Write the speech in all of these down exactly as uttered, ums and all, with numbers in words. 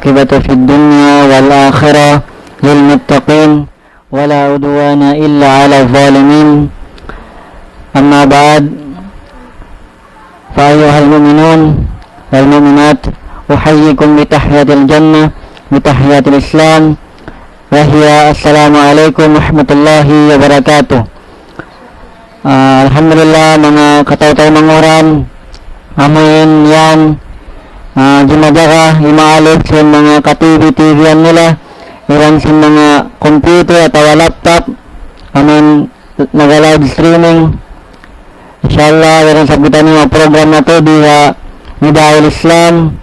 والعاقبة في الدنيا والآخرة للمتقين ولا عدوان إلا على الظالمين. أما بعد، فأيها المؤمنون والمؤمنات، أحييكم بتحية الجنة، بتحية الإسلام، وهي السلام عليكم ورحمة الله وبركاته. Ah, alhamdulillah, manga kataw-taymanghuran, amuin yan, ah, jimajaga, imaalif sin manga ka-T V-T V-an nila, iban sin manga computer atawa laptop, amuin naga-live streaming. Inshallah, wayruun sab kitaniyu program natu' di ha Nidaul Islam,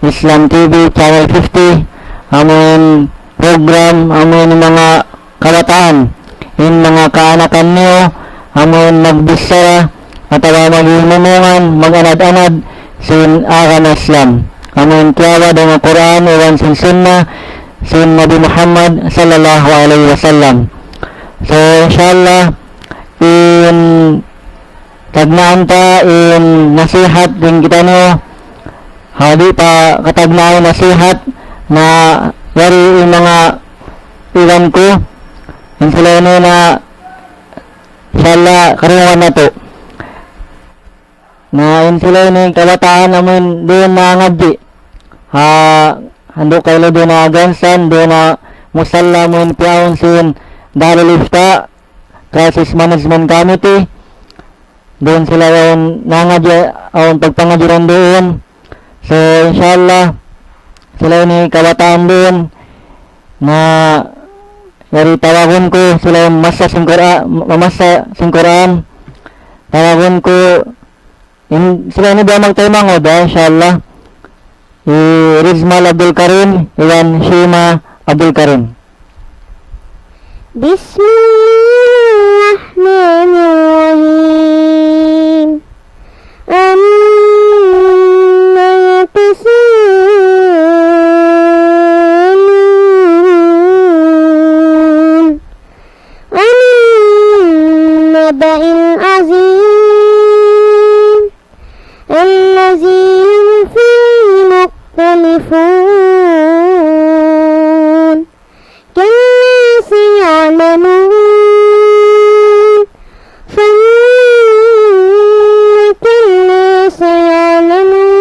Islam T V, Channel fifty, amuin program, amuin manga kabataan, in manga kaanakan niyu, amuin magbichara, atawa maghimumungan, mag-anad-anad, sin agama Islam. Amuin kiyawa' dayn ha Qur'an, iban sin Sunnah, sin Nabi Muhammad sallallahu alayhi wasallam. So, inshallah, in tagnaan ta in nasihat dayn kitaniyu, ha, di' pa katagnaan nasihat na yari in manga iban ku, in sila ini na, inshallah, karungugan natu'. Na in sila ini kabataan amuin duun nangadji'. Ha, handu' kailu duun ha Gansan, duun ha musalla amuin piyaun sin Darul Ifta, Crisis Management Committee. Duun sila yaun nangadji', awn pagpangadji' duun. So, inshallah, sila ini kabataan duun na yari tawagun ku, sila in mamassa sin Qur'an, mamassa sin Qur'an. Tawagun ku, in, sila ini duwa magtaymangud, ha, inshallah. Hi Rizmal Abdul Karim, iban Shima Abdul Karim. بسم الله الرحمن الرحيم. عم يتساءلون. عن النبأ العظيم. الذي هم فيه مختلفون. كلا سيعلمون. ثم كلا سيعلمون.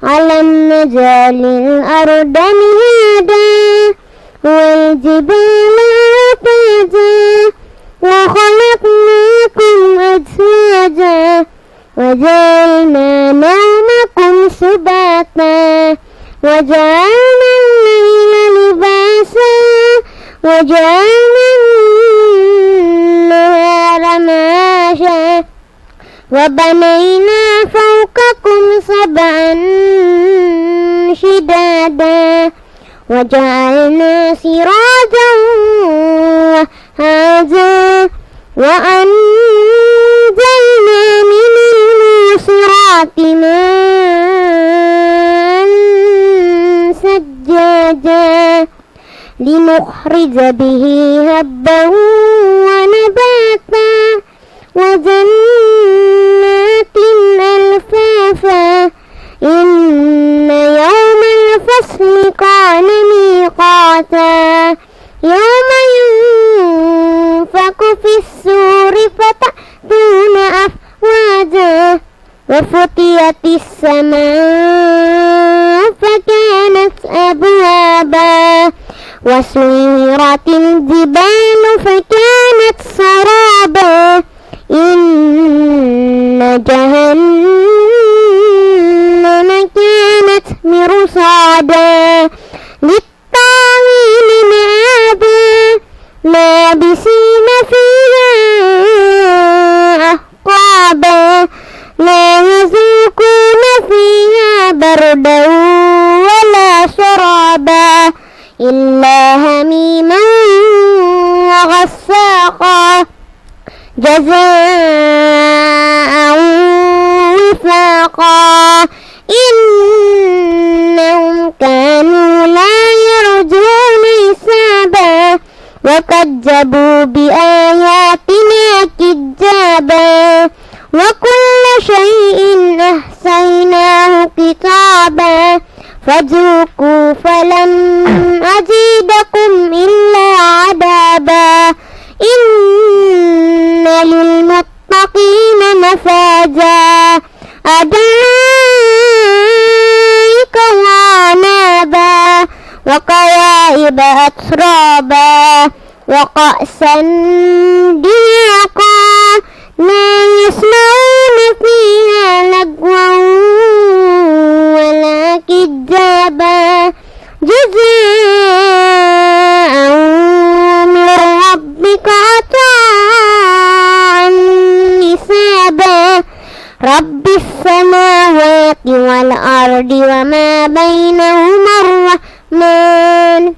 ألم نجعل الأرض مهادا والجبال أوتادا وخلقناكم أزواجا وجعلنا نومكم سباتا وجعلنا الليل لباسا وجعلنا النهار معاشا وبنينا فوقكم سبعا شدادا وجعلنا سراجا وهاجا وأنزلنا من المعصرات ماء ثجاجا لنخرج به حبا ونباتا وجنات ألفافا إن يوم الفصل كان ميقاتا يوم ينفخ في الصور فتأتون أفواجا وفتحت السماء فكانت أبوابا وسيرت الجبال فكانت سرابا إن جهنم كانت مرصادا للطاغين مآبا لابثين فيها أحقابا لا يذوقون فيها بردا ولا شرابا إلا حميما وغساقا جزاء وفاقا إنهم كانوا لا يرجون حسابا وكذبوا بآياتنا كذابا وكل شيء أحصيناه كتابا لكم إلا عذابا. إن للمتقين مفازا. أدائك وأعنابا وكواعب أترابا وكأسا دهاقا. لا يسمعون فيها لغوا ولا كذابا. جزاء من ربك عطاء حسابا. رب السماوات والأرض وما بينهما الرحمن.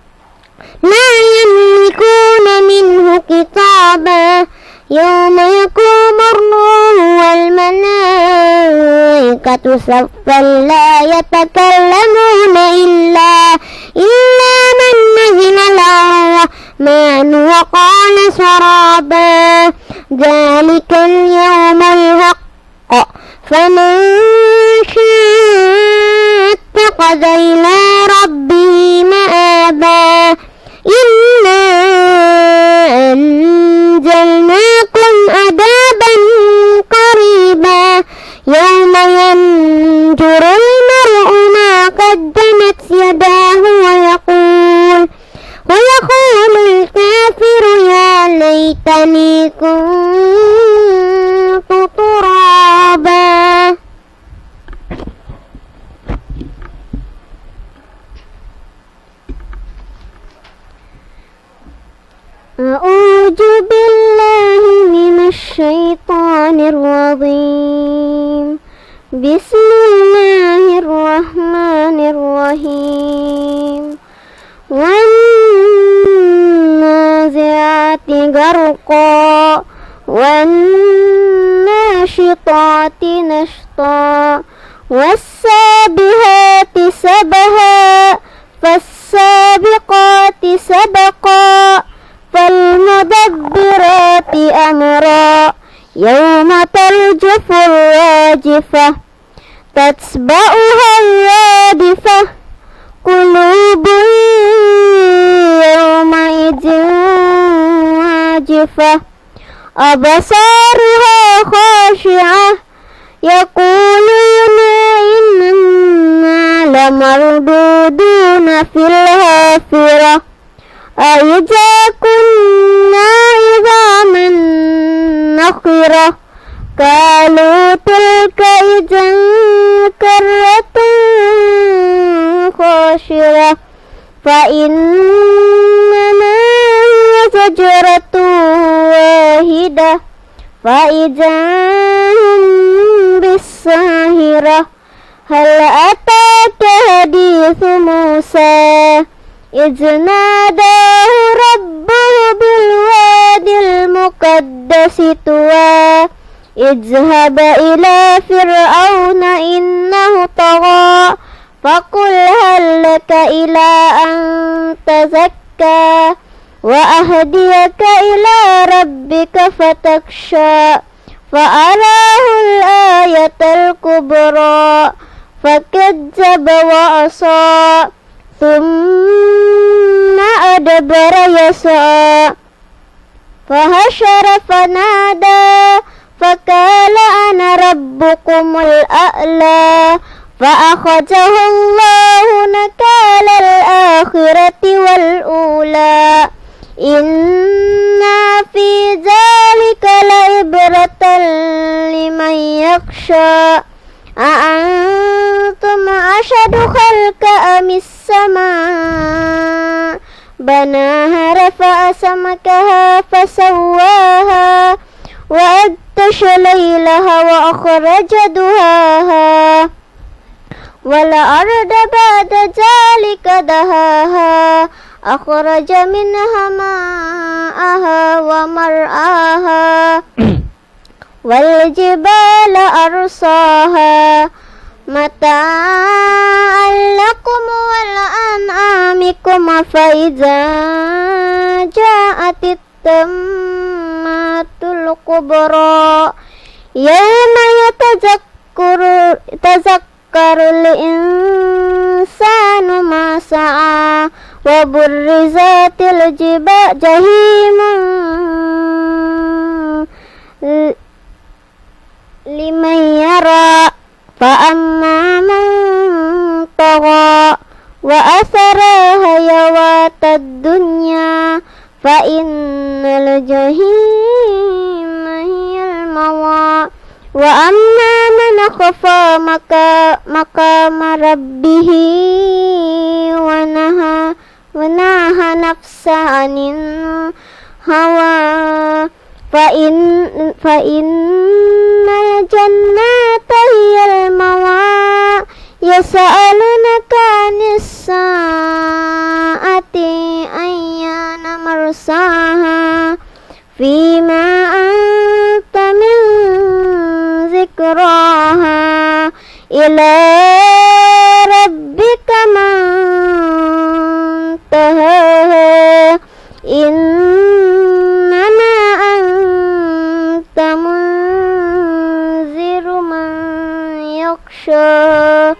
لا يملكون منه خطابا. يوم يقوم الروح والملائكة صفا لا يتكلمون إلا، إلا من أذن له الرحمن وقال صوابا. ذلك اليوم الحق. فمن شاء اتخذ إلى ربه مآبا. إنا أنذرناكم عذابا قريبا. يوم ينظر المرء ما قدمت يداه ويقول، ويقول الكافر يا ليتني كنت ترابا. أعوذ بالله من الشيطان الرجيم. بسم الله الرحمن الرحيم. والنازعات غرقا، والناشطات نشطا، والسابحات سبحا، فالسابقات سبقا، فالمدبرات أمرا، يوم ترجف الراجفة، تتبعها الرادفة، قلوب يومئذ واجفة، أبصارها خاشعة، يقولون إنا لمردودون في الحافرة، أإذا كنا عظاما نخرة، قالوا تلك إذا كرة خاسرة، فإنما هي زجرة واحدة، فإذا هم بالساهرة. هل أتاك حديث موسى إذ ناداه ربه بالواد المقدس طوى، اذهب إلى فرعون إنه طغى، فقل هل لك إلى أن تزكى وأهديك إلى ربك فتخشى، فأراه الآية الكبرى فكذب وعصى، ثم أدبر يسعى، فحشر فنادى، فقال أنا ربكم الأعلى، فأخذه الله نكال الآخرة والأولى، إن في ذلك لعبرة لمن يخشى. أأنتم أشد خلقا أم السماء بناها رفع سمكها فسواها وأغطش ليلها وأخرج ضحاها والأرض بعد ذلك دحاها أخرج منها ماءها ومرعاها والجبال أرساها متاعا لكم ولأنعامكم فإذا جاءت التامة الكبرى يوم يتذكر، يتذكر الإنسان ما سعى وبرزت الجحيم لمن يرى فأما من طغى وآثر الحياة الدنيا فإن الجحيم هي المأوى وأما من خاف مقا- مقام ربه ونهى ونهى النفس عن الهوى فإن فإن الجنة هي المأوى يسألونك عن الساعة أيان مرساها فيما أنت من ذكراها إلى ربك منتهاها إنما أنت منذر من يخشاها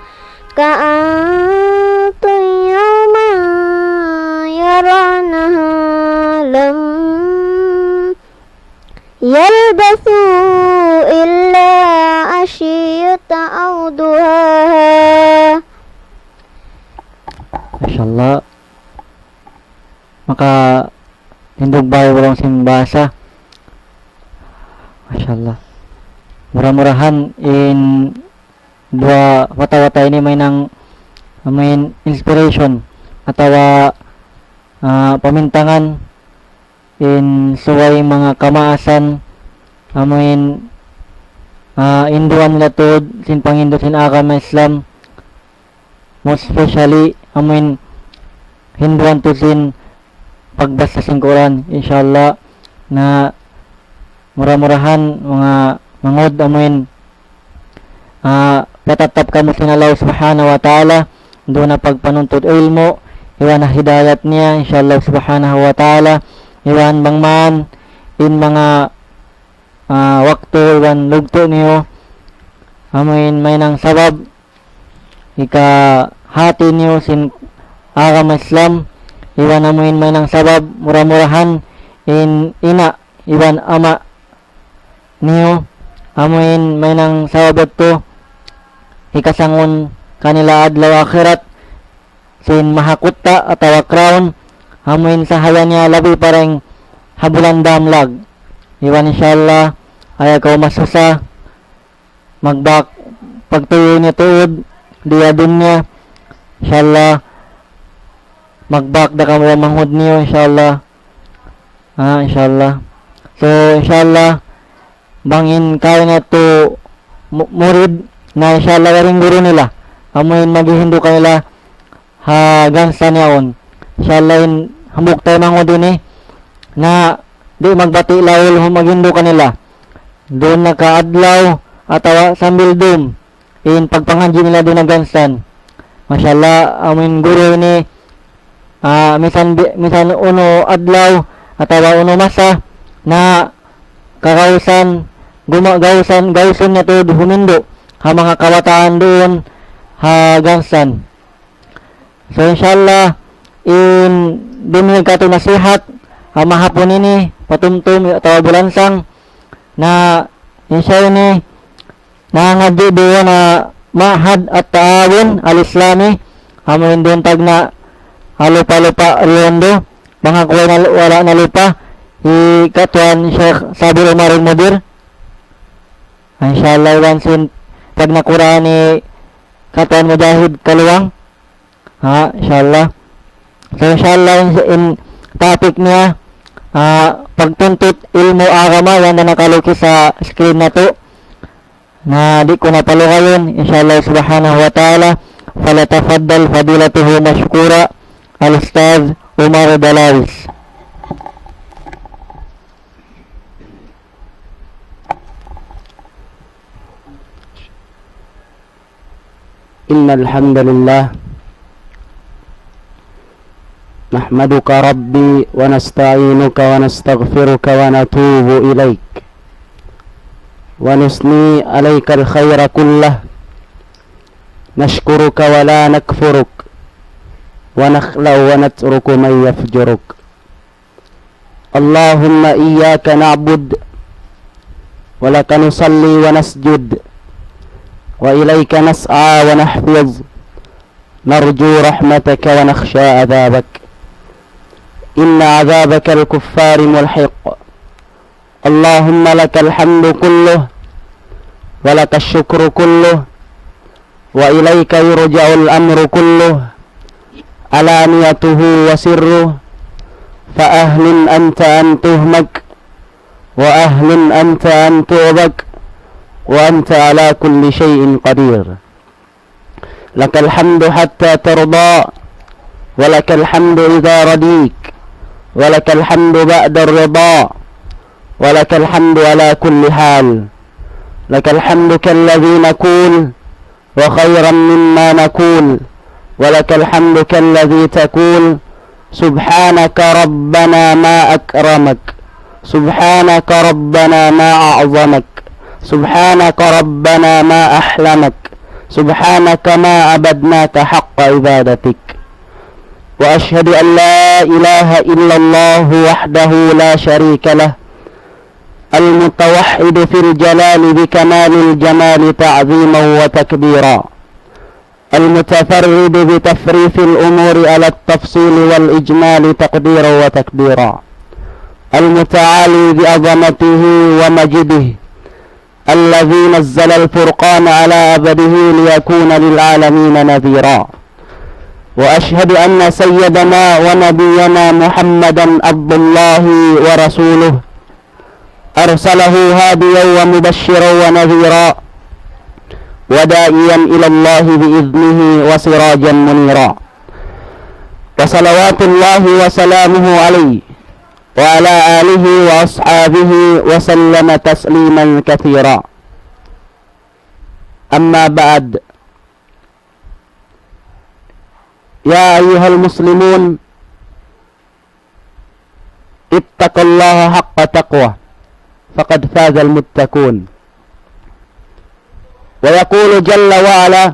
كأنتم يوم يرونها لم يلبثوا إلا عشية أو ضحاها. Masha Allah. Maka tindug bayu' bang sin bahasa. Masha Allah. Mura-murahan in duwa wata-wata ini mahinang, main inspiration atawa, ah, pamintangan in subay manga kamaasan amuin, ah, hinduan nila tuud sin panghindu' sin agama Islam, most especially amuin hinduan tuud sin pagbasa sin Qur'an, insha Allah. Na mura-murahan manga mangud amuin, ah, patattap kamu sin Allah Subhanahu wa Ta'ala, duun ha pagpanuntut ilmu', iban ha hidayat niya, insha Allah Subhanahu wa Ta'ala, iban bang man in manga, ah, waktu iban lugtu' niyu, amuin mahinang sabab, hikahati niyu sin agama Islam, iban amuin mahinang sabab, mura-murahan in ina' iban ama' niyu, amuin mahinang sabab yadtu, hikasangun kanila adlaw akhirat, sin mahakutta atawa crown, amuin sahaya niya labi pa dayn ha bulan damlag. Iban insha Allah, ayaw kaw masusa, magbak pagtuyu' niya tuud, di adun niya, insha Allah, magbak da kamu mangud niyu, insha Allah. Ah, insha Allah. So, insha Allah, bang in kaina tu mu-, murid, na insha Allah, waring guru nila. Amuin maghihindu' kanila, ha Gansan yaun. Insha Allah, in hambuuk taymanghud ini, na di' magbati' laul, maghindu' kanila. Duun na ka adlaw, atawa sambil dum, in pagpangadji' nila duun ha Gansan. Masha Allah, amuin guru ini, ah, misan bi-, misan unu adlaw, atawa unu masa, na kagausan, guma-, gausan, gausun niya tuud humindu' ha manga kabataan duun ha Gansan. So, insha Allah, in dumihil katu' nasihat, ha mahapun ini, patumtum, atawa bulansang, na, insha ini, nangadji' duun ha Ma'had At-Ta'awun Al-Islami, amuin duun tagna' ha Lupa-Lupa Riondo, bang ha kuwan wala' nalupa, hi Katuan Sheikh Sabir Umar Al-Mudir. Insha Allah, iban sin pagnakuraan hi Katuan Mujahid Kaluwang. Ha, insha Allah. So, insha Allah, in, in topic niya, ah, pagtuntut ilmu' agama, yan na nakalukis ha screen natu'. Na di' ku na palugayun, insha Allah subhanahu wa ta'ala. فليتفضل فضيلته مشكورا الأستاذ عمر دلاويس. إن الحمد لله نحمدك ربي ونستعينك ونستغفرك ونتوب إليك ونثني عليك الخير كله نشكرك ولا نكفرك ونخلع ونترك من يفجرك. اللهم إياك نعبد ولك نصلي ونسجد وإليك نسعى ونحفظ، نرجو رحمتك ونخشى عذابك، إن عذابك الكفار ملحق. اللهم لك الحمد كله ولك الشكر كله وإليك يرجع الأمر كله، علانيته وسره، فأهل أنت أن تحمد، وأهل أنت أن تعبد، وأنت على كل شيء قدير. لك الحمد حتى ترضى، ولك الحمد إذا رضيت، ولك الحمد بعد الرضا، ولك الحمد على كل حال. لك الحمد كالذي نقول وخيرا مما نقول، ولك الحمد كالذي تقول: سبحانك ربنا ما أكرمك، سبحانك ربنا ما أعظمك، سبحانك ربنا ما أحلمك، سبحانك ما عبدناك حق عبادتك. وأشهد أن لا إله إلا الله وحده لا شريك له، المتوحد في الجلال بكمال الجمال تعظيما وتكبيرا، المتفرد بتفريط الأمور على التفصيل والإجمال تقديرا وتكبيرا، المتعالي بعظمته ومجده، الذي نزل الفرقان على عبده ليكون للعالمين نذيرا. وأشهد أن سيدنا ونبينا محمدا عبد الله ورسوله، أرسله هاديا ومبشرا ونذيرا، وداعيا إلى الله بإذنه وسراجا منيرا. وصلوات الله وسلامه عليه وعلى آله وأصحابه وسلم تسليما كثيرا. أما بعد، يا أيها المسلمون، اتقوا الله حق تقواه، فقد فاز المتقون. ويقول جل وعلا: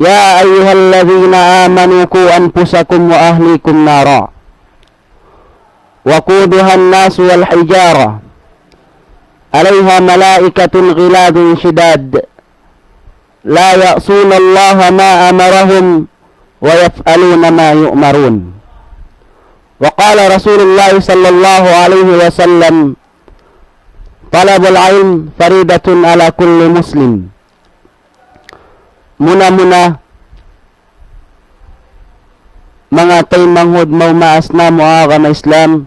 يا أيها الذين آمنوا قوا أنفسكم وأهليكم نارا وقودها الناس والحجارة عليها ملائكة غلاظ شداد لا يعصون الله ما أمرهم ويفعلون ما يؤمرون. وقال رسول الله صلى الله عليه وسلم: طلب العلم فريضة على كل مسلم. Muna-muna, manga taymanghud, maumaas namu' agama Islam,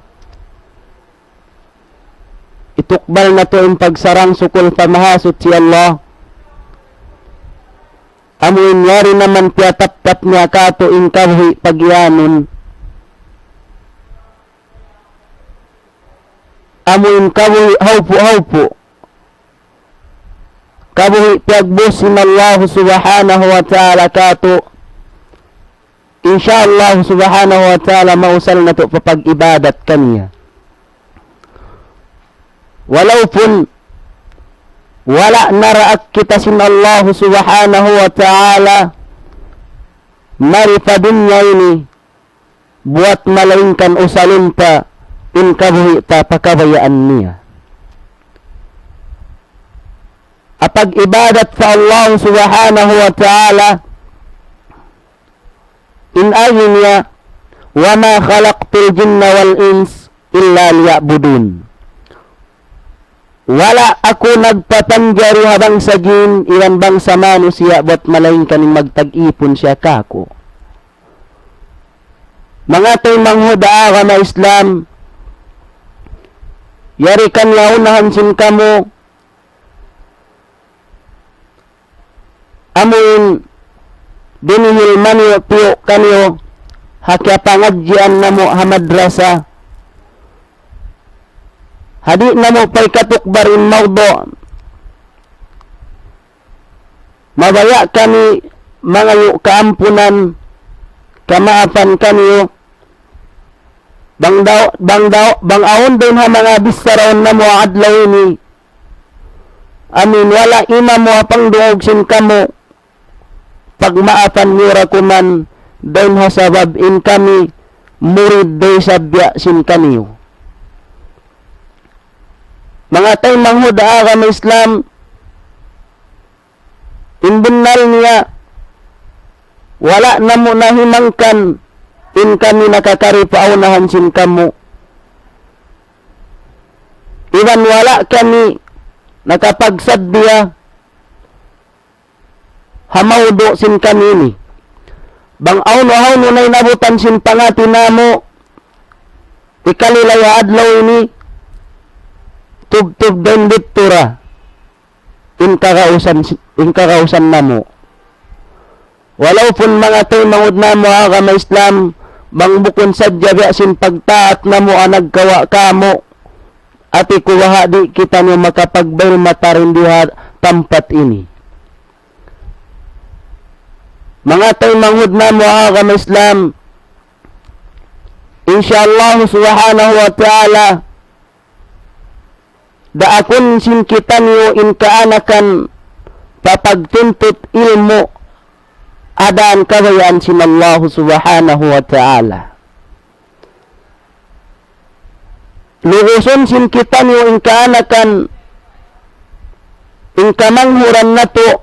itukbal natu' in pagsarang-sukul pa Mahasuchi Allah. Amu in yari naman piyataptap niya kātu' in kabuhi' pagiyanun. Amu in kabuhi' hawpu'-hawpu'. Kabuhi' piyagbuhus sin Allah Subhanahu wa Ta'ala kātu'. Insya Allah Subhanahu wa Ta'ala, mausal natu' pa pag-ibadat kaniya. Walaupun wala' naraak kita sin Allah Subhanahu wa Ta'ala mari pa dunya ini, buwat malaingkan usalun ta in kabuhi' ta pa kabayaan niya. Apag-ibadat pa Allah Subhanahu wa Ta'ala, in agi niya, وما خلقت الجن والإنس إلا ليعبدون. Wala' aku nagpapanjari ha bangsa jin iban bangsa manusiya' buwat malaingkan in magtag-ipun siya kāku'. Manga taymanghud ha agama Islam, yari kan yaunahan sin kamu, amu in dinihil maniyu'-piyu' kaniyu ha kiyapangadjian namu' ha madrasa. Ha di' namu' pa ikatukbal in mawdu', mabaya' kami mangayu' kaampunan, kamaafan kaniyu. Bang daw, bang daw, bang awn dayn ha manga bissaraun namu' ha adlaw ini, amu in wala' imamu ha pangdungug sin kamu, pagmaafan niyu ra kuman, dayn ha sabab in kami murid da isab biya' sin kaniyu. Manga taymanghud ha agama Islam, in bunnal niya, wala' namu' nahimangkan in kami nakakari pa unahan sin kamu. Iban wala' kami nakapagsaddiya ha mawdu' sin kami ini. Bang hawnu-hawnu na in abutan sin pangati namu', hikalilay ha adlaw ini, tubtub dayn didtu ra in kagausan, in kagausan namu'. Walaupun manga taymanghud namu' ha agama Islam, bang bukun sadja biya' sin pagtaat namu' ha nagkawa' kamu', ati ku baha' di' kitaniyu makapagbayil mata dayn di ha tampat ini. Manga taymanghud namu' ha agama Islam, insya Allah subhanahu wa ta'ala, daakun sin kitaniyu in kaanakan pa pagtuntut ilmu' ha dān kabayaan sin Allah subhanahu wa ta'ala. Lugusun sin kitaniyu in kaanakan, in kamanghuran natu',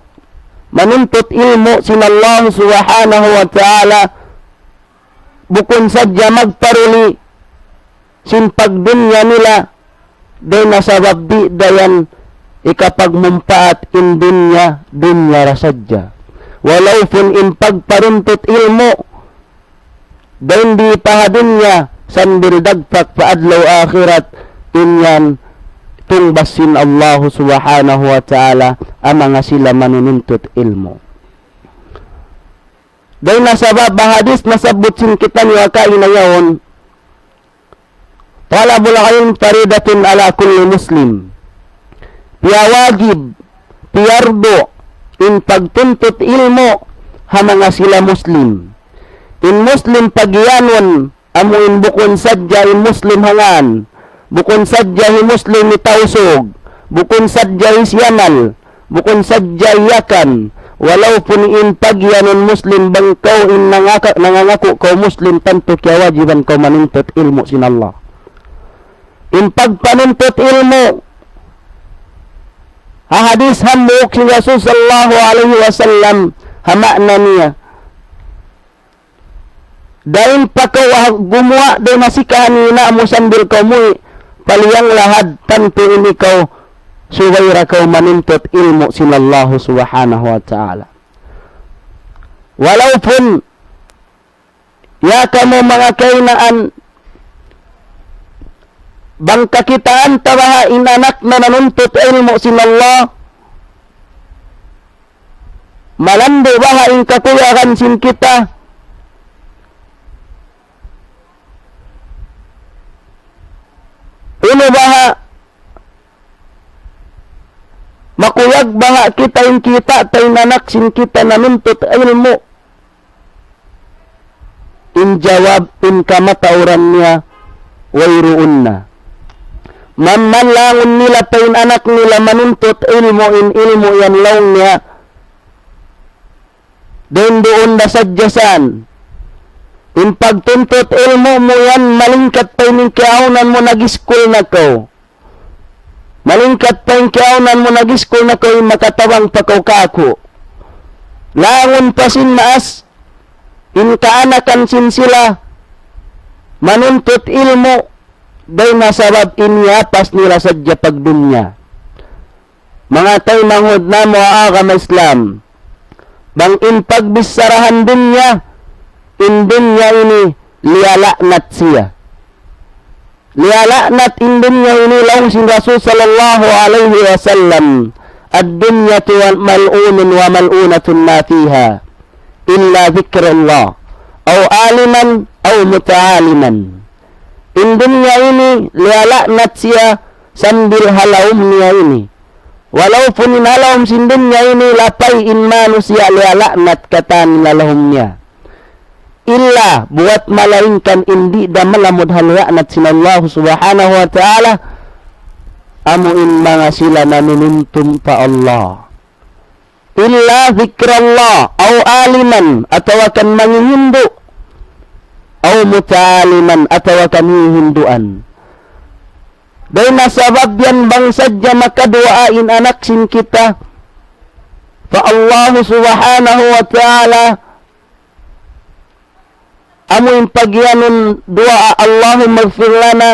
manuntut ilmu' sin Allah subhanahu wa ta'ala, bukun sadja magparuli sin pagdunya nila, dayn ha sabab di' da yan hikapagmumpaat in dunya, dunya ra sadja. Walaupun in pagparuntut ilmu', dayn di pa ha dunya, sambil dagpak pa adlaw akhirat, in yan tungbas sin Allah subhanahu wa ta'ala, ha manga sila manununtut ilmu'. Dayn ha sabab ha hadis nasabbut sin kitaniyu ha kaina yaun, طلب العلم فريضة على كل مسلم. Piyawajib, piyardu, in pagtuntut ilmu' ha manga sila Muslim. In Muslim pagiyanun, amu in bukun sadja in Muslim ha ngan, bukun sadja hi Muslim hi Tausug, bukun sadja hi Siyamal, bukun sadja hi Yakan, walaupun in pagiyanun Muslim bang kaw in nangaka-, nangangaku' kaw Muslim, tantu kiyawajiban kaw manuntut ilmu' sin Allah. In pagpanuntut ilmu', ha hadis hambuuk sin Rasul sallallahu alayhi wasallam, ha maana niya, dayn pa kaw ha gumuwa' dayn ha sikahan ina' mu sambil kaw muwi' pa liyang lahad, tantu in ikaw subay da kaw manuntut ilmu' sin Allah subhanahu wa ta'ala. Walaupun ya kamu manga kainaan, bang kakitaan ta baha' in anak na nanuntut ilmu' sin Allah, malandu' baha' in kakuyagan sin kita. Unu baha', makuyag baha' kita in kita' ta in anak sin kita nanuntut ilmu'. In jawab, in kamatauran niya, wayruun na. Mamman langun nila pa in anak nila manuntut ilmu', in ilmu' yan laung niya, dayn duun da sadja san. In pagtuntut ilmu' mu yan, malingkat pa in kiyaunan mu nag-iskul na kaw. Malingkat pa in kiyaunan mu nag-iskul na kaw, in makatabang pa kaw kāku'. Langun pa sin maas, in kaanakan sin sila manuntut ilmu', dayn ha sabab in yapas nila sadja pagdunya. Manga taymanghud namu' ha agama Islam, bang in pagbicharahan dunya, in dunya ini liyala'nat siya. Liyala'nat in dunya ini laung sin Rasul sallallahu alayhi wasallam, الدنيا ملعونة وملعون ما فيها إلا ذكر الله أو عالما أو متعالما. In dunya ini liyala'nat siya sambil ha lawm niya ini. Walaupun in ha lawm sin dunya ini lapay in manusiya' liyala'nat katan ha lawm niya. Illa, buwat malaingkan in di' da malamud ha liya'nat sin Allah subhanahu wa ta'ala, amu in manga sila nanununtum pa Allah. إلا ذكر الله أو عالما, atawa kan mangingindu', أو متعالما, atawa kan hihinduan. Dayn ha sabab yan bang sadja makaduwaa in anak sin kita pa Allah Subhanahu wa Ta'ala, amu in pagiyanun duwaa, اللهم اغفر لنا,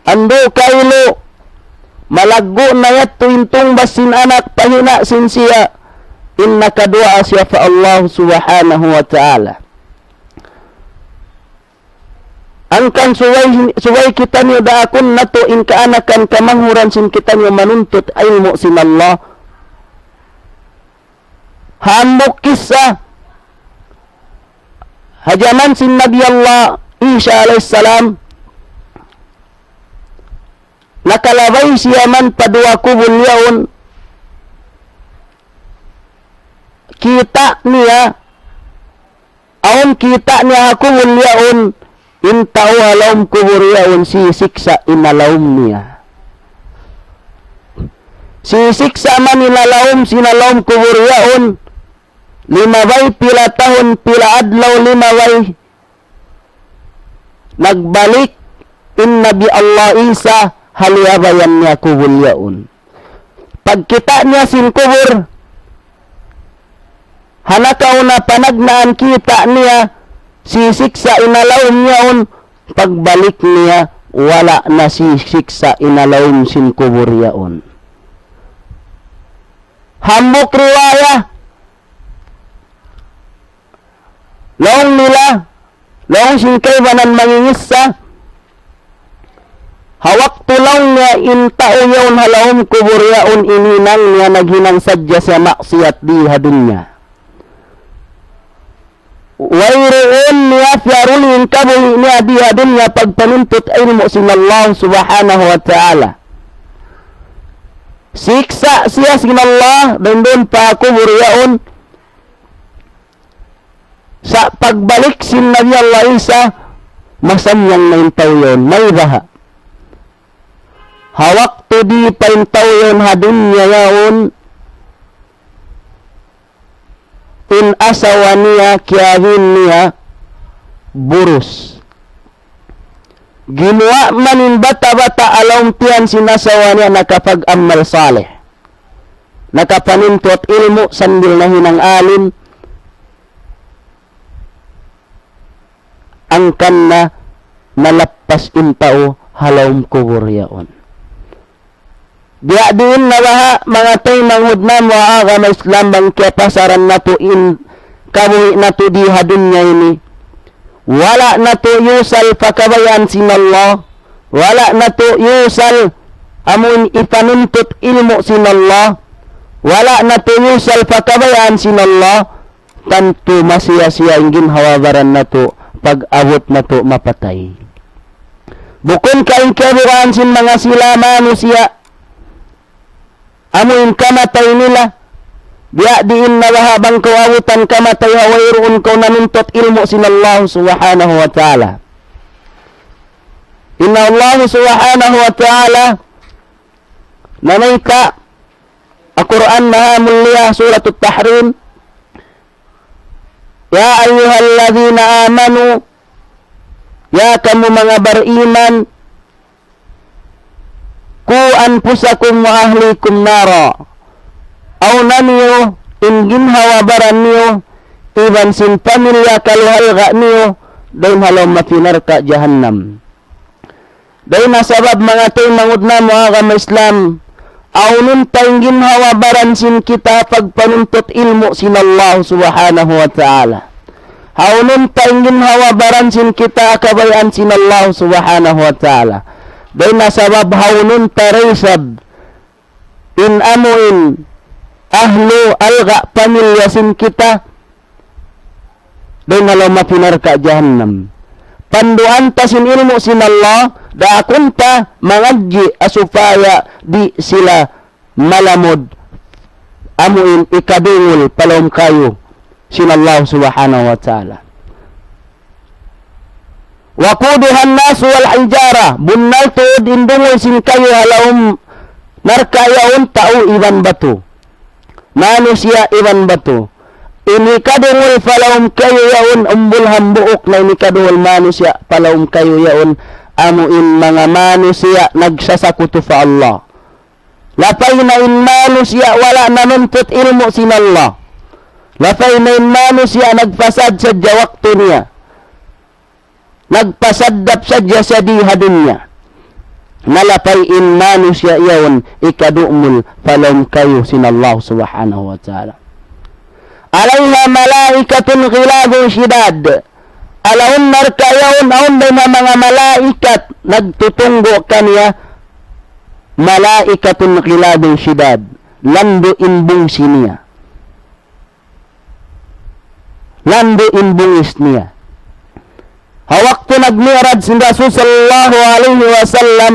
andu' kailu, malaggu' na yadtu in tungbas sin anak pa hina' sin siya, in nakaduwaa siya pa Allah Subhanahu wa Ta'ala. Hangkan subay, subay kitaniyu daakun natu' in kaanakan kamanghuran sin kitaniyu manuntut ilmu' sin Allah. Hambuuk kissa, ha jaman sin Nabi Allah Isa alayhis salam, nakalabay siya man pa duwa kubul yaun, kita' niya, awn kita' niya ha kubul yaun, in tau ha lawm kubul yaun sisiksa' in ha lawm niya. Sisiksa' man in ha lawm sin ha lawm kubul yaun, limabay pila tahun, pila adlaw limabay, nagbalik in Nabi Allah Isa ha liyabayan niya kubul yaun. Pagkita' niya sin kubul, ha nakauna panagnaan kita' niya sisiksa' in ha lawm yaun, pagbalik niya wala' na sisiksa' in ha lawm sin kubul yaun. Hambuuk riwaya, laung nila, laung sin kaibanan mangingissa, ha waktu laung niya in tau yaun ha lawm kubul yaun in hinang niya naghinang sadja siya maksiyat di ha dunya. Wayruun niya piyaruli in kabuhi' niya di ha dunya pagpanuntut ilmu' sin Allah Subhanahu wa Ta'ala. Siksa' siya sin Allah, duun-duun pa kubul yaun, sa' pagbalik sin Nabi Allah Isa, masannyang na in tau yaun, mayta' baha'. Ha waktu di' pa in tau yaun ha dunya yaun, in asawa niya, kiyawin niya, burus. Gimuwa' man in bata'-bata' ha lawm tiyan sin asawa niya nakapag-amal salih. Nakapanuntut ilmu' sambil nahinang alim, hangkan na nalappas in tau ha lawm kubul yaun. Biya' diin na baha' manga taymanghud namu' ha agama Islam bang kiyapasaran natu' in kabuhi' natu' di ha dunya ini. Wala' natu' iyusal pa kabayaan sin Allah. Wala' natu' iyusal amun ipanuntut ilmu' sin Allah. Wala' natu' iyusal pa kabayaan sin Allah. Tantu masiya-siya in ginhawa-baran natu' pag-abut natu' mapatay. Bukun ka in kiyabugaan sin manga sila manusiya'. Amu in kamatay nila, biya' diin na baha' bang kaw abutan kamatay ha wayruun kaw nanuntut ilmu' sin Allah Subhanahu wa Ta'ala. In Allah Subhanahu wa Ta'ala namayta' ha Qur'an Maha Mulia, Suratut Tahrim, يا أيها الذين آمنوا, ya kamu manga bariman, قوا أنفسكم وأهليكم نارا. Awna niyu in ginhawa-baran niyu iban sin pamilya kaluhalga' niyu dayn ha lawm api narka' jahannam. Dayn ha sabab manga taymanghud namu' ha agama Islam, awnun ta in ginhawa-baran sin kita pagpanuntut ilmu' sin Allah Subhanahu wa Ta'ala. Awnun ta in ginhawa-baran sin kita kabayaan sin Allah Subhanahu wa Ta'ala. Dayn ha sabab awnun ta da isab in amu in ahlu alga' pamilya sin kita dayn ha lawm api narka' jahannam. Panduan ta sin ilmu' sin Allah, daakun ta mangadji' supaya di' sila malamud amu in ikadungul pa lawm kayu sin Allah Subhanahu wa Ta'ala. وقودها الناس والحجارة, bunnal tuud in dungul sin kayu ha lawm Narka' yaun tau iban batu. Manusiya' iban batu. In hikadungul pa lawm kayu yaun umbul hambuuk na in hikadungul manusiya' pa lawm kayu yaun amu in manga manusiya' nagsasakutu pa Allah. Lapay na in manusiya' wala' nanuntut ilmu' sin Allah. Lapay na in manusiya' nagpasad sadja waktu niya. Nagpasaddap sadja siya di ha dunya. Na lapay in manusiya' yaun hikadungul pa lawm kayu sin Allah Subhanahu wa Ta'ala. عليها ملائكة غلاظ شداد. Ha lawm narka' yaun awn dayn ha manga malaikat nagtutunggu' kaniya, ملائكة غلاظ شداد. Landu' in bungsi niya. Landu' in bungis niya. Ha waktu nagmi'raj sin Rasul sallallahu alayhi wasallam,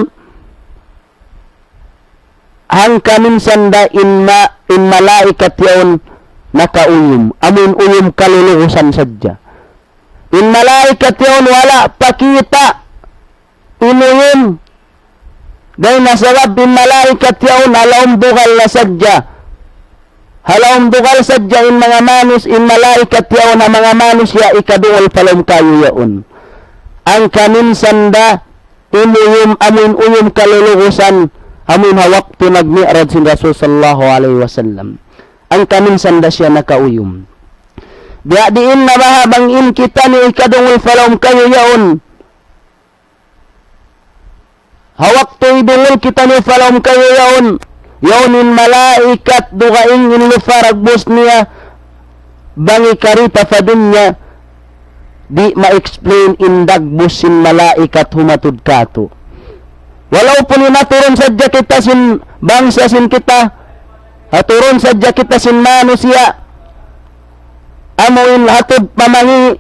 hangkan minsan da in ma-, in malaikat yaun nakauyum. Amu in uyum kalulugusan sadja. In malaikat yaun wala' pa kita' in uyum. Dayn ha sabab in malaikat yaun ha lawm dugal na sadja. Ha lawm dugal sadja in manga manus-, in malaikat yaun ha manga manusiya' hikadungul pa lawm kayu yaun. Hangkan minsan da in uyum, amu in uyum kalulugusan, amu in ha waktu nagmi'raj sin Rasul sallallahu alayhi wasallam. Hangkan minsan da siya nakauyum. Biya' diin na baha' bang in kitaniyu hikadungul pa lawm kayu yaun. Ha waktu hidungul kitaniyu pa lawm kayu yaun, yaun in malaikat dugaing in lupa dagbus niya, bang hikari pa dunya, di' ma-explain in dagbus sin malaikat humatud katu'. Walaupun in ha turun sadja kita sin bangsa sin kita, ha turun sadja kita sin manusiya', amu in hatud pa mangi',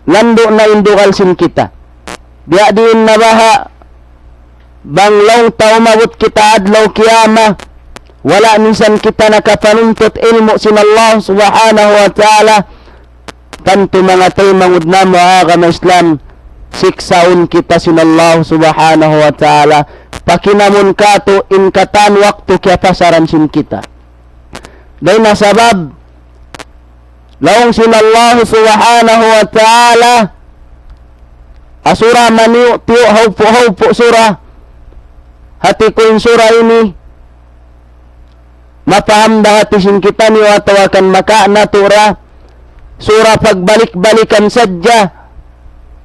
landu' na in dugal sin kita. Biya' diin na baha', bang laung ta umabut kita adlaw kiyamat, wala' minsan kita nakapanuntut ilmu' sin Allah Subhanahu wa Ta'ala, tantu manga taymanghud namu' ha agama Islam, siksaun kita sin Allah Subhanahu wa Ta'ala, pakinamun katu' in katan waktu kiyapasaran sin kita. Dayn ha sabab, laung sin Allah Subhanahu wa Ta'ala, ha sura maniyu'-tiyu', hawpu'-hawpu' sura, hati ku in sura ini, mapaham da hati sin kitaniyu atawa kan makauna tuud ra, sura pagbalik-balikan sadja,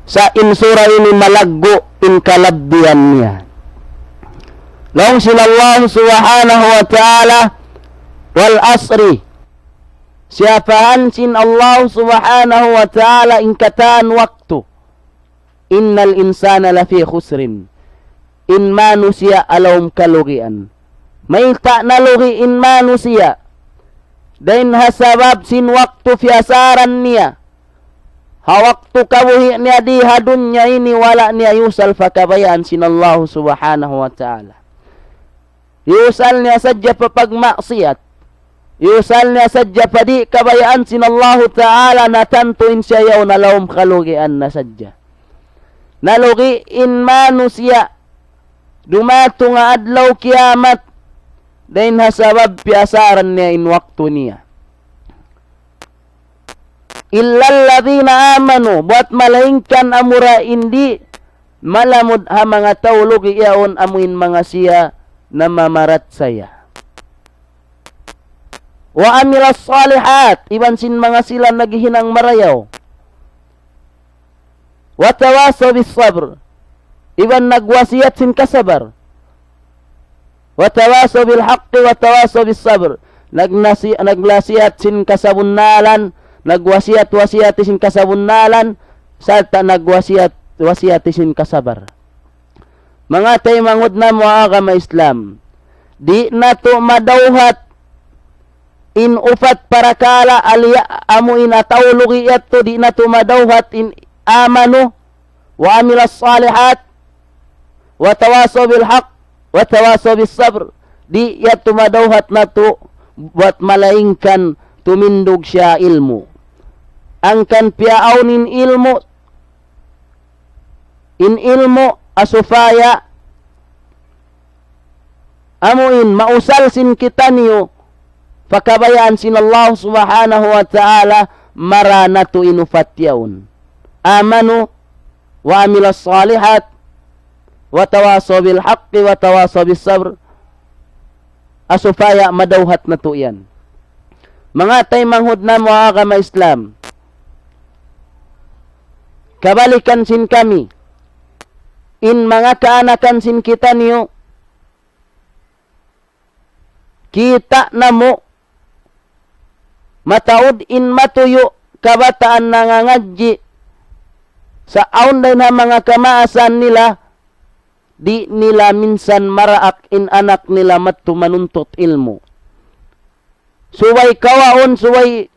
sa' in sura ini malaggu' in kalabbihan niya. Laung sin Allah Subhanahu wa Ta'ala, والعصر. Siyapahan sin Allah Subhanahu wa Ta'ala in katan waktu. إن الإنسان لفي خسر. In manusiya' ha lawm kalugian. Mayta' nalugi' in manusiya'? Dayn ha sabab sin waktu piyasaran niya. Ha waktu kabuhi' niya di ha dunya ini wala' niya iyusal pa kabayaan sin Allah Subhanahu wa Ta'ala. Iyusal niya sadja pa pagmaksiyat. Iyusal niya sadja pa di' kabayaan sin Allahu Ta'ala, na tantu in siya yaun ha lawm kalugian na sadja. Nalugi' in manusiya', dumatung ha adlaw kiyamat, dayn ha sabab piyasaran niya in waktu niya. إلا الذين آمنوا, buwat malaingkan amura in di' malamud ha manga tau lugi' yaun amu in manga siya namamarachaya. وعملوا الصالحات, iban sin manga sila naghihinang marayaw. وتواصوا بالصبر, iban nagwasiyat sin kasabar. وتواصوا بالحق وتواصوا بالصبر. Nagnasi-, nagnasihat sin kasabunnalan, nagwasiyat-wasiyat sin kasabunnalan, sarta' nagwasiyat-wasiyat sin kasabar. Manga taymanghud namu' ha agama Islam, di' natu' madawhat in upat parakala' aliya amu in atawa lugi' yadtu, di' natu' madawhat in آمنوا وعملوا الصالحات وتواصوا بالحق وتواصوا بالصبر. Di' yadtu madawhat natu' buwat malaingkan tumindug siya ilmu'. Hangkan piyaawn in ilmu', in ilmu' ha supaya amu in mausal sin kitaniyu pa kabayaan sin Allah Subhanahu wa Ta'ala, mara natu' in upat yaun. آمنوا وعملوا الصالحات وتواصوا بالحق وتواصوا بالصبر. Ha supaya madawhat natu' yan. Manga taymanghud namu' ha agama Islam, kabalikan sin kami, in manga kaanakan sin kitaniyu, kita' namu', mataud in matuyu' kabataan nangangadji', sa' awn dayn ha manga kamaasan nila, di' nila minsan maraak in anak nila madtu manuntut ilmu'. Subay kawaun, subay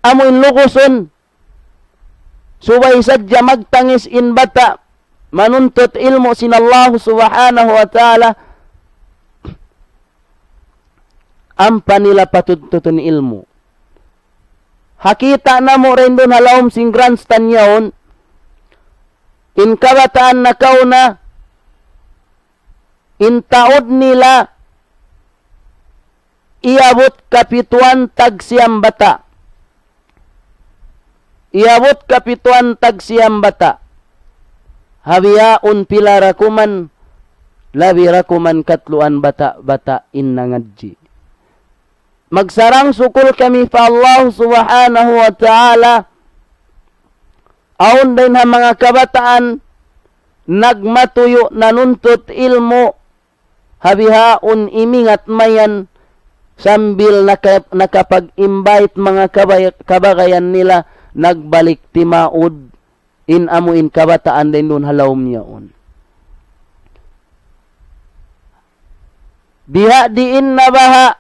amu in lugusun, subay sadja magtangis in bata' manuntut ilmu' sin Allah Subhanahu wa Ta'ala, ampa nila patuntutun ilmu'. Ha kita' namu' dayn duun ha lawm sin grandstand yaun, in kabataan nakauna, in taud nila iyabut kapituan tagsiyam bata'. Iyabut kapituan tagsiyam bata'. Ha bihaun pila ra kuman, labi ra kuman katluan bata'-bata' in nangadji'. Magsarang-sukul kami pa Allah Subhanahu wa Ta'ala, awn dayn ha manga kabataan nagmatuyu' nanuntut ilmu', ha bihaun imingat mayan sambil naka-, nakapag-invite manga kabay-, kabagayan nila nagbalik timaud in amu in kabataan dayn duun ha lawm yaun. Biya' diin na baha'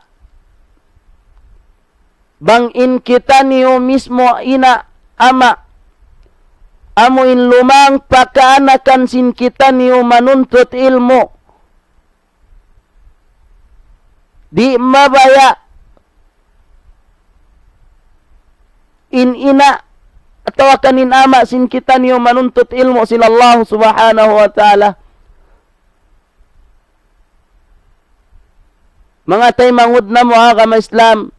bang in kitaniyu mismo ina', ama', amu in lumang pa kaanakan sin kitaniyu manuntut ilmu', di' mabaya' in ina' atawa kan in ama' sin kitaniyu manuntut ilmu' sin Allah Subhanahu wa Ta'ala. Manga taymanghud namu' ha agama Islam,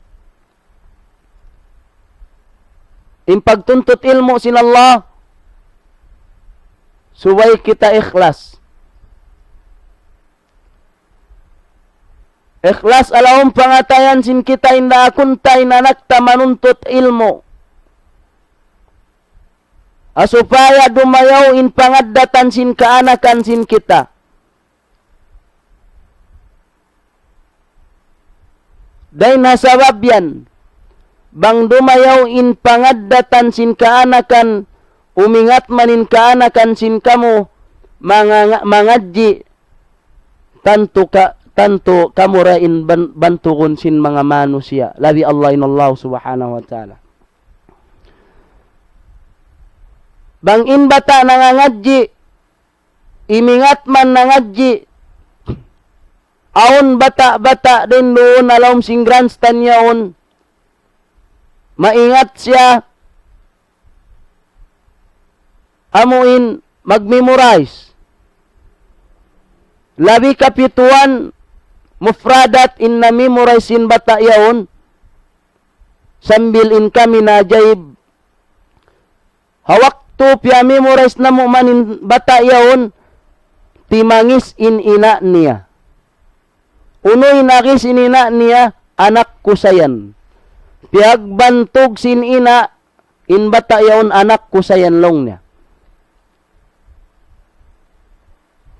in pagtuntut ilmu' sin Allah, subay kita ikhlas. Ikhlas ha lawm pangatayan sin kita in daakun ta in anak ta manuntut ilmu'. Ha supaya dumayaw in pangaddatan sin kaanakan sin kita. Dayn ha sabab yan, bang dumayaw in pangaddatan sin kaanakan, umingat man in kaanakan sin kamu, manga-, mangadji', tantu ka-, tantu kamu ra in ban-, bantugun sin manga manusiya', labi Allah in Allah Subhanahu wa Ta'ala. Bang in bata' nangangadji', imingat man nangadji', awn bata'-bata' dayn duun ha lawm sin grandstand yaun, maingat siya, amu in mag-memorize. Labi kapituan mufradat in na-memorize sin bata' yaun, sambil in kami naajaib. Ha waktu piya-memorize namu' man in bata' yaun, timangis in ina' niya. Unu in agi sin ina' niya, anak ku sa yan. Piyagbantug sin ina', in bata' yaun anak ku sa yan laung niya.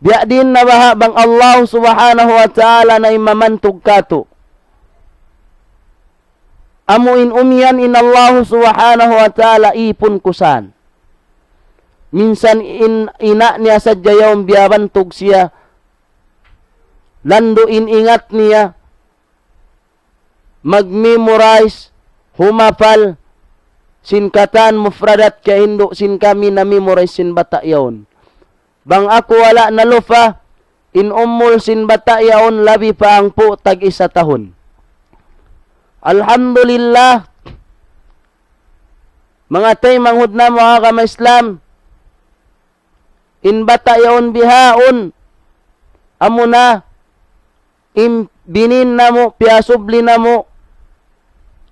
Biya' diin na baha' bang Allah Subhanahu wa Ta'ala na in mamantug kātu'. Amu in umiyan in Allah Subhanahu wa Ta'ala ipun ku saan. Minsan in ina' niya sadja yaun biyabantug siya, landu' in ingat niya, mag-memorize, humapal, sin katan mufradat kahindu' sin kami na-memorize sin bata' yaun. Bang aku wala' nalupa, in umul sin bata' yaun labi pa hangpu' tag-isa tahun. Alhamdulillah, manga taymanghud namu' ha agama Islam, in bata' yaun bihaun, amuna, in binin namu', piyasubli namu',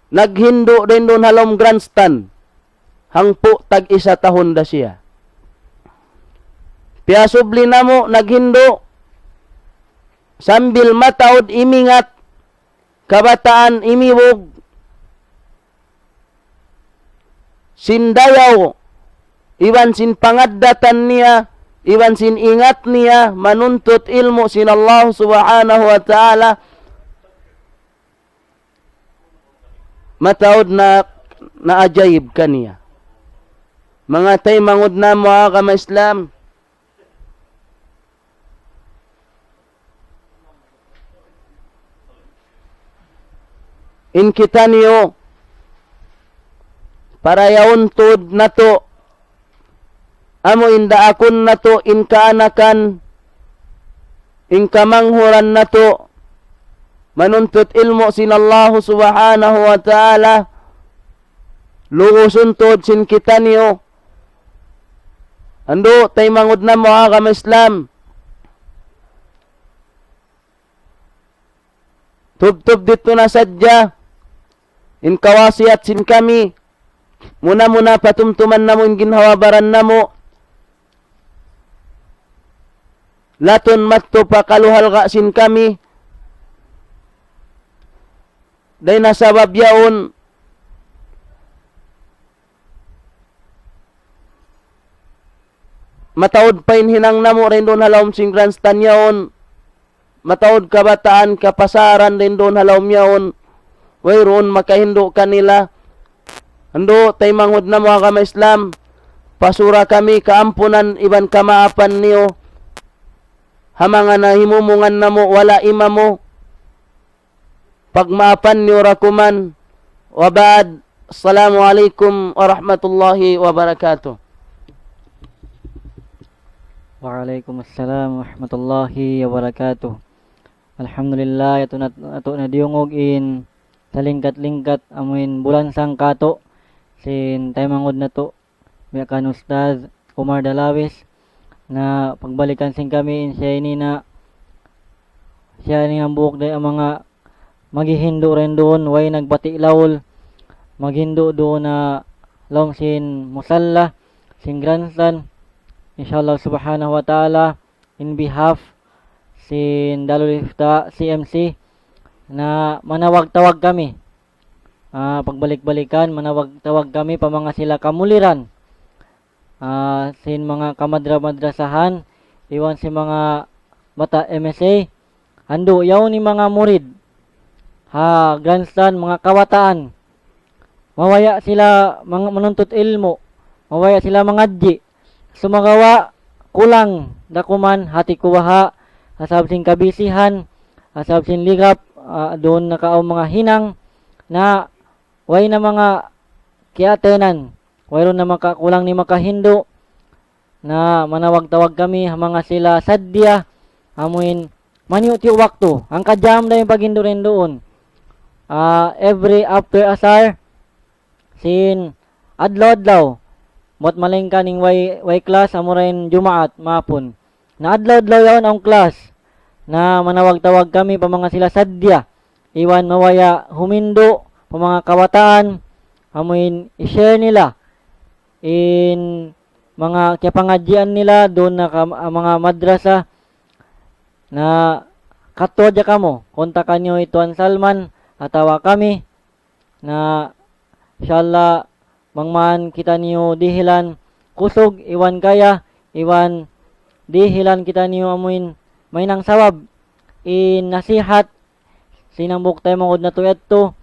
naghindu' dayn duun ha lawm grandstand. Hangpu' tag-isa tahun da siya. Piyasubli namu', naghindu', sambil mataud imingat, kabataan imibug, sin dayaw, iban sin pangaddatan niya, iban sin ingat niya, manuntut ilmu' sin Allah Subhanahu wa Ta'ala, mataud na, naajayib kaniya. Manga taymanghud namu' ha agama Islam, in kitaniyu, para yaun tuud natu', amu in daakun natu', in kaanakan, in kamanghuran natu', manuntut ilmu' sin Allahu Subhanahu wa Ta'ala, lugusun tuud sin kitaniyu. Andu', taymanghud namu' ha agama Islam. Tubtub didtu na sadja in kawasiyat sin kami. Muna-muna patumtuman namu' in ginhawa-baran namu'. Latun madtu pa kalu halga' sin kami. Dayn ha sabab yaun, mataud pa in hinang namu' dayn duun ha lawm sin grandstand yaun. Mataud kabataan, kapasaran dayn duun ha lawm yaun. Wayruun makahindu' kanila. Andu', taymanghud namu' ha agama Islam, pasura kami kaampunan iban kamaapan niyu ha manga nahimumungan namu' wala' imamu. Pagmaapan niyu ra kuman. Wa ba'd. Assalamu alaykum warahmatullahi wabarakatuh. Wa alaykum assalam warahmatullahi wabarakatuh. Alhamdulillah, yadtu na, yadtu na diyungug in salingkat-lingkat amuin bulansang katu' sin taymanghud natu', biya' kan Ustadz Umar Dalawis, na pagbalikan sin kami in siya ini na, siya ini hambuuk da in manga maghihindu' dayn duun, way nagbati' laul, maghindu' duun ha lawm sin musalla, sin grandstand. Insha Allah subhanahu wa ta'ala, in behalf sin Darul Ifta C M C, na manawag-tawag kami. Ah, pagbalik-balikan, manawag-tawag kami pa manga sila kamuliran. Ah, sin manga kamadra-madrasahan, iban sin manga bata' M S A, andu', yaun in manga murid ha grandstand, manga kawataan. Mabaya' sila mang-, manuntut ilmu', mabaya' sila mangadji'. Sumagawa', kulang da kuman hati ku baha', ha sabab sin kabisihan, ha sabab sin ligap, ah, duun na kaawn manga hinang, na way na manga kiyatenan, wayruun na maka-, kulang in makahindu', na manawag-tawag kami ha manga sila sadja, amuin maniyu'-tiyu' waktu, hangka jam da in paghindu' dayn duun. Ah, every after asar, sin adlaw-adlaw, buwat malayngkan in way, way class, amura in Jumaat, mahapun. Na adlaw-adlaw yaun awn class, na manawag-tawag kami pa manga sila sadja, iban mabaya' humindu' pa manga kawataan, amuin i-share nila in manga kiyapangadjian nila duun na ka, manga madrasa, na kadtu hadja kamu, kontakan niyu hi Tuan Salman atawa kami, na insha Allah, bang man kitaniyu dihilan kusug iban kaya, iban dihilan kitaniyu amuin mahinang sabab in nasihat sin hambuuk taymanghud natu' yadtu,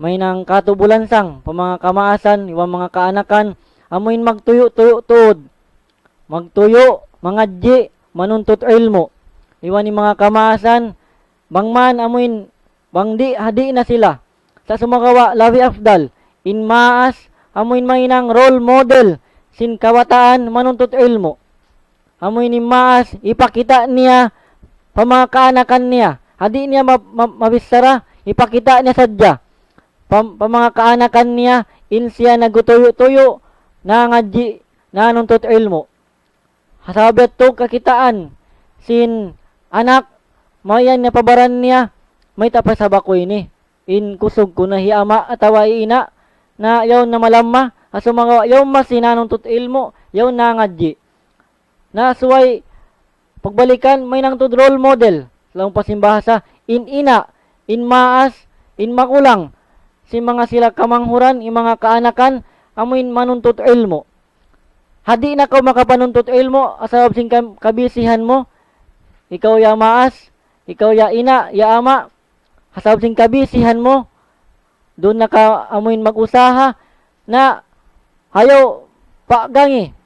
mahinang katu' bulansang pa manga kamaasan iban manga kaanakan, amuin magtuyu'-tuyu' tuud. Magtuyu', mangadji', manuntut ilmu'. Iban in manga kamaasan, bang man amuin, bang di', ha di' na sila. Sa' sumagawa', labi afdal in maas, amuin mahinang role model sin kabataan manuntut ilmu'. Amuin in maas, hipakita' niya pa manga kaanakan niya. Ha di' niya ma-, ma-, mabichara, hipakita' niya sadja pa, pa manga kaanakan niya, in siya nagtuyu'-tuyu', nangadji', nanuntut ilmu'. Ha sabab yadtu kakitaan sin anak Mayan niya pa baran niya, mayta' pa isab aku ini. In kusug ku na hi ama' atawa hi ina', na yaun na malamma, ha sumagawa' yaun masi nanuntut ilmu', yaun nangadji'. Na subay pagbalikan, mahinang tuud role model, laung pa sin bahasa, in ina', in maas, in makulang, sin manga sila kamanghuran, in manga kaanakan, amuin manuntut ilmu'. Ha di' na kaw makapanuntut ilmu', ha sabab sin kam-, kabisihan mu, ikaw ya maas, ikaw ya ina', ya ama', ha sabab sin kabisihan mu, duun na ka amuin mag-usaha, na ayaw pagangi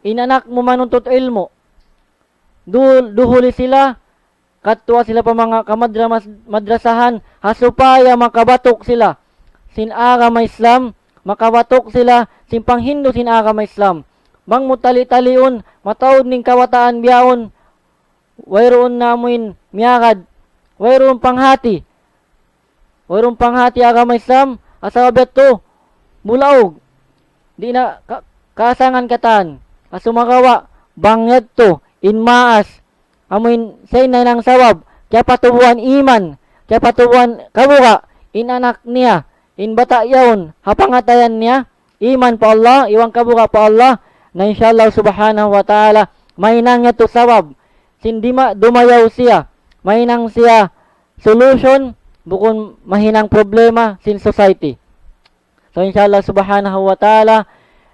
in anak mu manuntut ilmu'. Duhul, duhuli sila, kadtuwa sila pa manga kamadra-, mas-, madrasahan, ha supaya makabatuk sila sin agama Islam, makabatuk sila sin panghindu' sin agama Islam. Bang mu tali-taliun, mataud in kabataan bihaun, wayruun na amuin miyagad, wayruun panghati, wayruun panghati agama Islam, ha sabab yadtu, bulaug, di' na ka-, kasangan katan, ha sumagawa', bang yadtu, in maas, amuin sa' in nahinang sabab, kiyapatubuan iman, kiyapatubuan kabuga', in anak niya, in bata' yaun, ha pangatayan niya, iman pa Allah, iban kabuga' pa Allah, na insha Allah subhanahu wa ta'ala, mahinang yadtu sabab, sin di' ma-, dumayaw siya, mahinang siya solution, bukun mahinang problema sin society. So, insha Allah subhanahu wa ta'ala,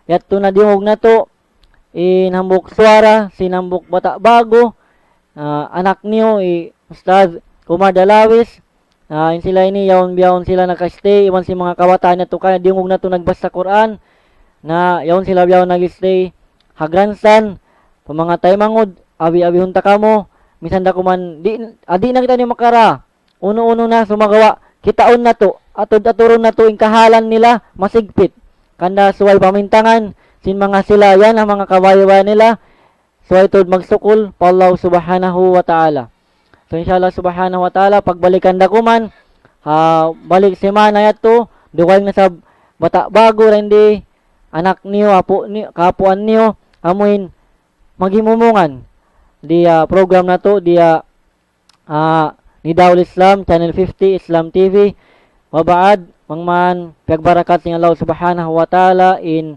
yadtu na diyungug natu', in hambuuk suwara, sin hambuuk bata' ba'gu, ah, anak niyu, hi Ustadz Umar Dalawis, ah, in sila ini, yaun bihaun sila naka-stay, iban sin manga kabataan natu' kaya, diyungug natu' nagbasa Qur'an, na yaun sila bihaun nag-stay, ha Grandstand, pa manga taymanghud, abi-abihun ta kamu, minsan da kuman, di', ah, di' na kitaniyu makara, unu-unu na sumagawa', kitaun natu', atud-aturun natu' in kahalan nila masigpit. Hangkan da subay pamintangan, sin manga sila yan, ha manga kabaybayan nila, subay tuud magsukul pa Allah subhanahu wa ta'ala. So, insha Allah subhanahu wa ta'ala, pagbalikan da kuman, ha, balik semana yadtu, dugaing na isab bata' ba'gu dayn di, anak niyu, apu' ni-, kaapuan niyu, amuin maghimumungan. Di, ah, program natu', di, ah, ah, Nidaul Islam, Channel fifty, Islam T V. Wa ba'd, manga man, piyagbarakat sin Allah subhanahu wa ta'ala, in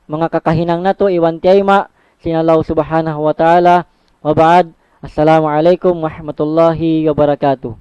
manga kakahinang natu', iban tiyayma', sin Allah subhanahu wa ta'ala. Wa ba'd, assalamu alaykum warahmatullahi wabarakatuh.